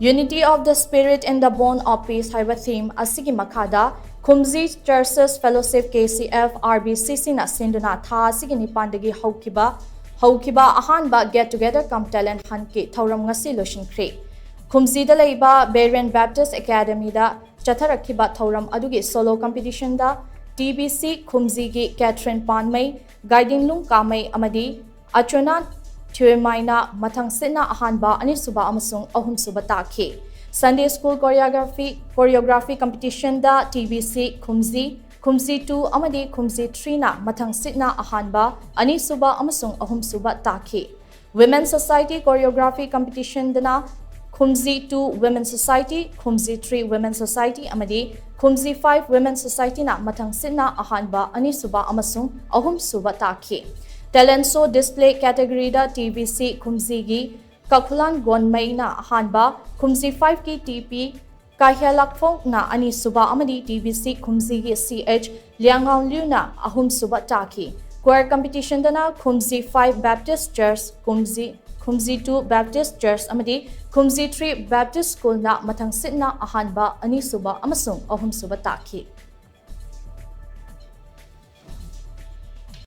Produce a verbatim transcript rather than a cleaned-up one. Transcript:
Unity of the Spirit in the Bond of Peace ꯍꯥꯏꯕ theme ꯑꯁꯤꯒꯤ ꯃꯈꯥꯗ ꯈꯨꯝꯖꯤ Churches Fellowship, K C F, R B C C ꯅ ꯁꯤꯟꯗꯨꯅ ꯊꯥ ꯑꯁꯤꯒꯤ ꯅꯤꯄꯥꯟꯗꯒꯤ ꯍꯧꯈꯤꯕ ꯍꯧꯈꯤꯕ ꯑꯍꯥꯟꯕ Get Together cum Talent Hunt ꯀꯤ ꯊꯧꯔꯝ ꯉꯁꯤ ꯂꯣꯏꯁꯤꯟꯈ꯭ꯔꯦ꯫ ꯈꯨꯝꯖꯤꯗ ꯂꯩꯕ Berean Baptist Academy ꯗ ꯆꯠꯊꯔꯛꯈꯤꯕ ꯊꯧꯔꯝ ꯑꯗꯨꯒꯤ solo competition ꯗ T B C ꯈꯨꯝꯖꯤꯒꯤ Catherine ꯄꯥꯟꯃꯩ, ꯒꯥꯏꯗꯤꯡꯂꯨꯡ ꯀꯥꯃꯩ ꯑꯃꯗꯤ ꯑꯆꯣꯅꯥ ꯊ꯭ꯌꯨꯃꯥꯏꯅ ꯃꯊꯪꯁꯤꯠꯅ ꯑꯍꯥꯟꯕ, ꯑꯅꯤꯁꯨꯕ ꯑꯃꯁꯨꯡ ꯑꯍꯨꯝꯁꯨꯕ ꯇꯥꯈꯤ꯫ Sunday School Choreography Choreography Competition ꯗ T B C ꯈꯨꯝꯖꯤ, ꯈꯨꯝꯖꯤ two ꯑꯃꯗꯤ ꯈꯨꯝꯖꯤ three ꯅ ꯃꯊꯪꯁꯤꯠꯅ ꯑꯍꯥꯟꯕ, ꯑꯅꯤꯁꯨꯕ ꯑꯃꯁꯨꯡ ꯑꯍꯨꯝꯁꯨꯕ ꯇꯥꯈꯤ꯫ Women Society Choreography Competition ꯗꯅ ꯈꯨꯝꯖꯤ two Women Society, ꯈꯨꯝꯖꯤ three Women Society ꯑꯃꯗꯤ ꯈꯨꯝꯖꯤ five Women Society ꯅ ꯃꯊꯪꯁꯤꯠꯅ ꯑꯍꯥꯟꯕ, ꯑꯅꯤꯁꯨꯕ ꯑꯃꯁꯨꯡ ꯑꯍꯨꯝꯁꯨꯕ ꯇꯥꯈꯤ꯫ Talent Show Display Category ꯗ T B C ꯈꯨꯝꯖꯤꯒꯤ ꯀꯈꯨꯂꯥꯟ ꯒꯣꯟꯃꯩꯅ ꯑꯍꯥꯟꯕ, ꯈꯨꯝꯖꯤ five ꯀꯤ T P ꯀꯥꯍꯦꯂꯥꯛꯐꯣꯛꯅ ꯑꯅꯤꯁꯨꯕ ꯑꯃꯗꯤ T B C ꯈꯨꯝꯖꯤꯒꯤ C H ꯂꯤꯌꯥꯡꯉꯥꯎꯂꯤꯎꯅ ꯑꯍꯨꯝꯁꯨꯕ ꯇꯥꯈꯤ꯫ Choir Competition ꯗꯅ ꯈꯨꯝꯖꯤ five Baptist Church, ꯈꯨꯝꯖꯤ, ꯈꯨꯝꯖꯤ two Baptist Church ꯑꯃꯗꯤ ꯈꯨꯝꯖꯤ three Baptist School ꯅ ꯃꯊꯪꯁꯤꯠꯅ ꯑꯍꯥꯟꯕ, ꯑꯅꯤꯁꯨꯕ ꯑꯃꯁꯨꯡ ꯑꯍꯨꯝꯁꯨꯕ ꯇꯥꯈꯤ꯫